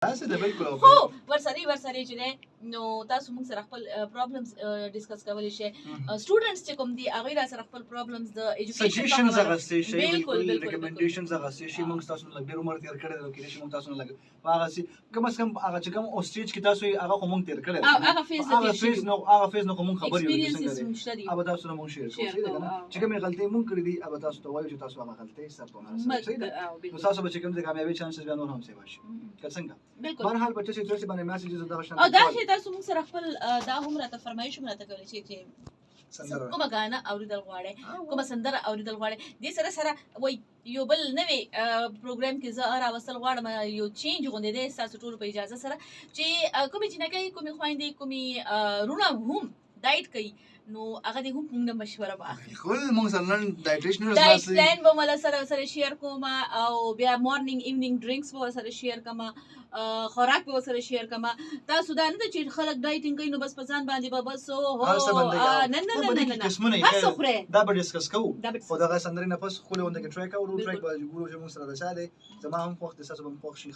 داسې ده بالکل. خو ورسره چې دی، نو تاسو موږ سره خپل پرابلمز ډیسکس کولی شئ. سټوډنټس چې کوم دي، هغوی را سره خپل پرابلمز د ایجوکیشن سجیشنز اغستې شي. بالکل. ریکمنډیشنز اغستې شي. موږ تاسو نه لږ ډېر عمر تیر کړی دی، نو کېدای شي موږ تاسو نه لږ هغه سي کم از کم هغه چې کوم او سټیج کې تاسو یې، هغه خو موږ تیر کړی دی. او هغه فیز هغه فیز نو هغه فیز نو خو موږ خبر یو چې څنګه ایکسپیرینسز دی. موږ شته دي. هغه تاسو نه موږ شیر کوو. شیر صحیح ده کوو، که نه؟ او. چې کومې غلطۍ موږ کړې دي، هغه تاسو ته وایو چې تاسو هغه غلطۍ سر ته ونه رسوئ، صحیح ده؟ نو تاسو به چې کوم د کامیابۍ چانسز بیا نور هم سیوا شي که څنګه؟ بهرحال په 683 باندې میسجز دغه شان. او دا چې تاسو موږ سره خپل دا هم راته فرمایش هم راته کولی شئ چې سندره کومه غاڼه اوریدل غواړئ، کومه سندره اوریدل غواړئ. دې سره سره وای یو بل نوی پروګرام کې زه راوستل غواړم، یو چینج غوندې دی، ستاسو ټولو په اجازه سره، چې کومې جینکۍ، کومې خویندې، کومې وروڼه هم ډایټ کوي، نو هغه دې هم موږ نه مشوره واخلي. بالکل، موږ سره نن ډایټیشنرز ډایټ ناست دي. پلان به مله سره شیر کوم او بیا مارنینګ ایونینګ ډرینکس به سره شیر کوم، خوراک به سره شیر کوم. تاسو دا نه ده چې خلک ډایټینګ کوي نو بس په ځان باندې به بس او هو هر څه بندوي. نه نه په نه دې نه کې نه قسمونه یې هر څه خیر، خورې. دا به ډیسکس کوو. دا به خو دغه سندرې نه پس ښکلې غونډه کې ټریک اورو. ټریک بالکل. به ګورو چې موږ سره د چا دی. زما هم خوښ دی، ستاسو به هم خوښ شي.